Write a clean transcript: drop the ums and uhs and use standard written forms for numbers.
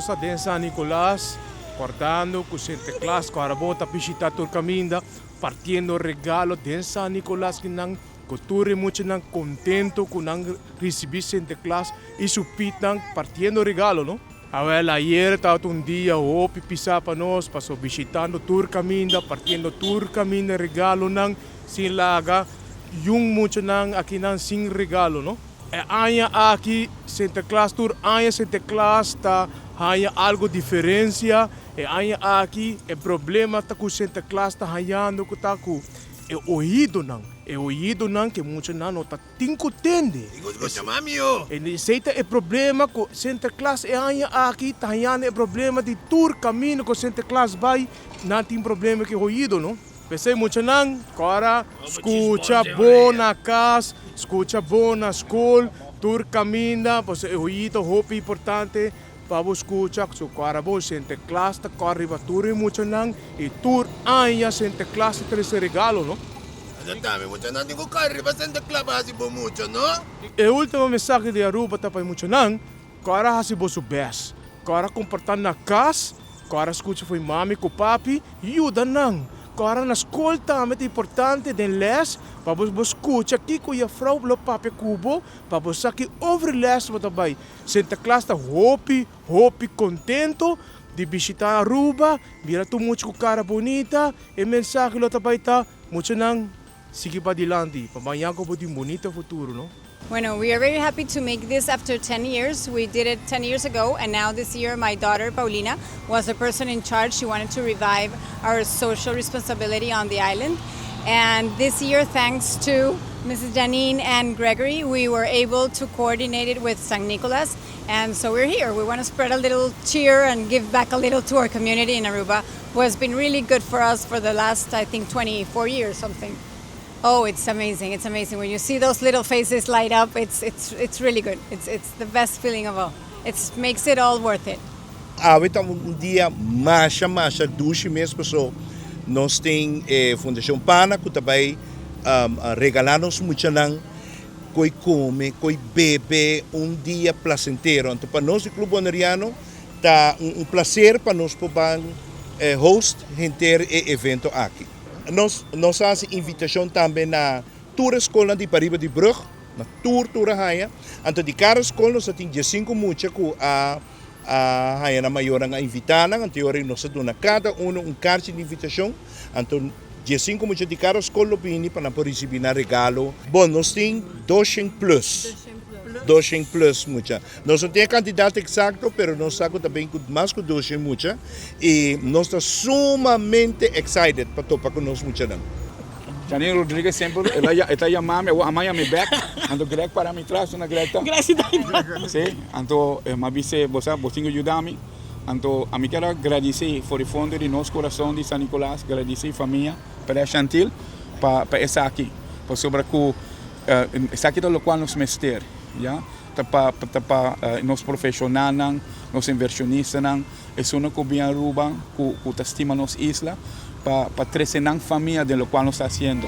Nos ta den San Nicolas, kordando ku Sinterklaas ku Arabon ta bishita tur kaminda, partiendo regalo den San Nicolas ki nan ku tur e muchanan kontento ku nan risibí Sinterklaas i su pitnan partiendo regalo, no? Awel, ayer tabata un dia hopi pisá pa nos, paso bishitando tur kaminda, partiendo tur kaminda regalonan sin laga yun muchanan akinan sin regalo, no? E aña aki Sinterklaas tur aña Sinterklaas ta haña algo diferencia. E aña aki e problema ta cu Sinterklaas ta hañando cu ta cu e oidonan. E oidonan cu e muchanan no ta tin cu tende. Esey ta e problema cu Sinterklaas e aña aki ta hañando e problema di tur camino cu Sinterklaas bay nan tin problema cu e oido no. P'esei muchanan, kòrda skucha bo na kas, skucha bo na skol, tur kaminda, pasobra e hoyito hopi importante pa bo skucha. So kòrda bo, Sinterklaas ta kòrda riba tur e muchanan i tur aña Sinterklaas ta trese regalo, no? Anto tambe muchanan tin ku kòrda riba Sinterklaas pa hasi bo mucha, no? E ultimo mensahe di Aruba ta pa e muchanan, Kòrda hasi boso bes. Kòrda komportá na kas. Kòrda skucha fo'i mami ku papi. Yuda nan. Kòrda na skol tambe ta importante den lès pa bo bo skucha kiko jefrou lo papia ku bo pa bo sa ki over lès bo ta bai. Sinterklaas ta hopi, hopi kontento di bishitá Aruba. Mira tur mucha ku kara bunita. E mensahe lo ta bai ta, Muchanan, sigui padilanti pa mañan ku bo tin bunita futuro, no? Bueno, we are very happy to make this after 10 years. We did it 10 years ago, and now this year my daughter Paulina was the person in charge. She wanted to revive our social responsibility on the island. And this year, thanks to Mrs. Janine and Gregory, we were able to coordinate it with San Nicolas. And so we're here. We want to spread a little cheer and give back a little to our community in Aruba, who has been really good for us for the last, I think, 24 years, something. Oh, it's amazing. It's amazing. When you see those little faces light up, it's really good. It's the best feeling of all. It makes it all worth it. Awe ta un dia masha masha dushi mes paso nos tin e Fundacion Pana cu ta bay regala nos muchanan coy come, coy bebe un dia placentero. Anto pa nos di Club Boneriano ta un placer pa nos por ban host henter e evento aki. Nos nos a haci invitacion tambe na tur e scolnan di pariba di brug, na tur tur a haya. Anto di cada scol nos a tin diescinco mucha cu a a haya nan mayornan a invita nan, anto e ora nos a duna cada uno un carchi di invitacion. Anto diescinco mucha di cada scol lo bini pa nan por ricibi nan regalo. Bon, nos tin doshen plus. Doshen plus mucha. Nos no tin e kantidat eksakto, pero nos sa ku ta bin ku mas ku doshen mucha i nos ta sumamente excited pa topa ku nos muchanan. Janine Rodriguez semper el a e ta yama mi, awor a maya mi bek, anto Greg para mi tras, una Greg ta. Gracias David. Si, anto mi a bis'é, bo sa, bo tin ku yuda mi, anto ami kier a gradisí for di fondo di nos kurason di San Nicolas, gradisí famia Perez Chantil pa pa esaki, pasobra ku esaki ta lokual nos mester, ya. Ta pa ta pa nos profeshonalnan, nos invershonistanan, esunnan ku bin Aruba ku ku ta stima nos isla pa pa trese nan famia den lokual nos ta hasiendo.